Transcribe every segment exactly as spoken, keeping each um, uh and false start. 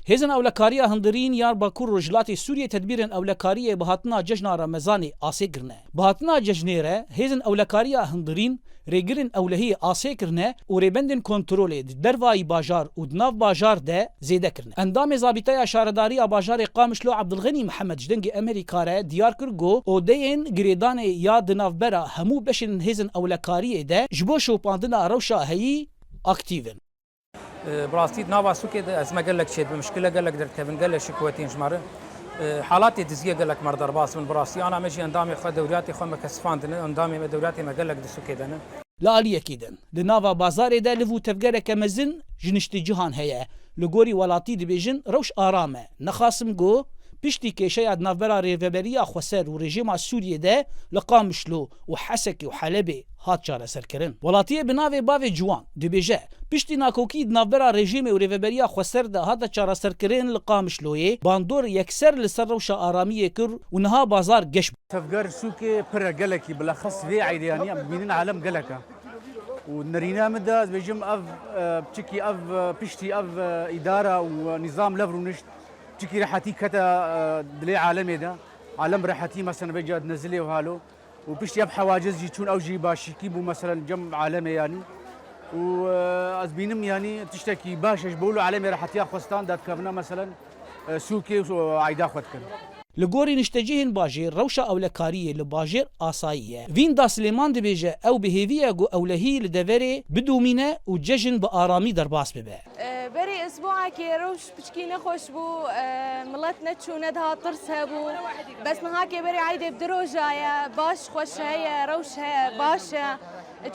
Hêzên Ewlekariya Hundirîn ya Bakur Rojhilatê Sûriyê tedbîrên ewlekariyê bi hatina cejna Remezanê asê kirine. Bi hatina cejnê re hêzên ewlekariya hundirîn rêgirên ewlehiyê asê kirine û rêbendên kontrolê di dervayî bajar û di nav bajar de zêde kirine. Endamê Zabîteya Şaredariya Bajarê Qamişlo Abdulxenî Mihemed ji Dengê Emerîka re diyar kir ku odeyên girêdanê ya di navbera hemû beşên hêzên ewlekariyê de ji bo şopandina rewşa heyî aktîv in. Bi rastî di nava sûkê de ezme gelek çêdibin, mişkile gelek derdikevin, gelek şikayetên ji me re. Halatê diziyê gelek me re derbas bin. Bi rastî ana me jî endamê xwe, dewriyatê xwe me kesifandine, endamê me, dewriyatê me gelek di sûkê de ne. Li aliyekî din, li nava bazarê de liv û tevgereke mezin ji niştecihan heye. Li gorî welatî dibêjin rewş aram e. Nexasim ku piştî kêşeya di navbera Rêveberiya Xweser û rejîma Sûriyê de li Qamişlo û Hesekê û Helebê hat çareserkirin. Welatiyê bi navê Bavê Ciwan dibêje, piştî nakokî di navbera rejîmê û Rêveberiya Xweser de hate çareserkirin li Qamişloyê bandor yekser li ser rewşa aramiyê kir û niha bazar geş bû. Tevger sûkê pir e gelekî, bilexes vê eydê yanî em dibînin alem gelek e. Û nerîna min de ez bêjim ev, e, piçikî ev, e, piştî ev, e, îdara û nîzam lev rûnişt, piçikî rehetî kete, e, dilê alemê de. Alem rehetî mesela vêca dinezilê û halo. Û piştî ev hewaciz jî çûn, ew jî başîkî bû, meselen cem alemê yanî. Û, e, ez bînim yanî tiştekî baş e ji bo wilo alemê rehetiya xwestan derdikevine, meselen, e, sûkê û eyda xwe dikin. Li gorî niştecihên bajêr, rewşa ewlekariyê li bajêr asayî ye. Vînda Silêman dibêje, ew bi hêvî ye ku ewlehî li deverê bidomîne û cejn bi aramî derbas bibe. E, berê isbuakê rewş piçkî nexweş bû, e, milet neçûne, daha tirs hebû. Bes niha kê berê eydê bi du roja ye, baş xweş heye, rewş heye, baş e.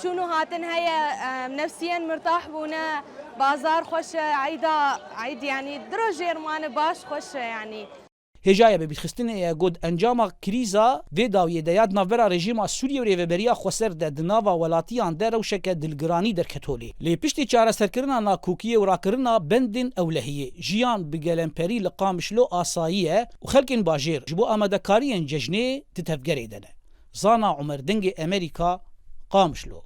Çûn û hatin heye, e, nefsiyen mirtah bûne, bazar xweş e, eyda, eyd yanî du rojê mane baş xweş e yanî. Hêjayê bibîrxistinê ye got encama krîza vê dawiyê de ya di navbera rejîma Sûriyê û Rêveberiya Xweser de di nava welatiyan de rewşeke dilgiranî derket holê. Lê piştî çareserkirina nakokiyê û rakirina bendên ewlehiyê, jiyan bi gelemperî li Qamişlo asayî ye û xelkên bajêr ji bo amadekariyên cejnê di tevgerê de ne. Zana Umer, Dengê Emerîka, Qamişlo.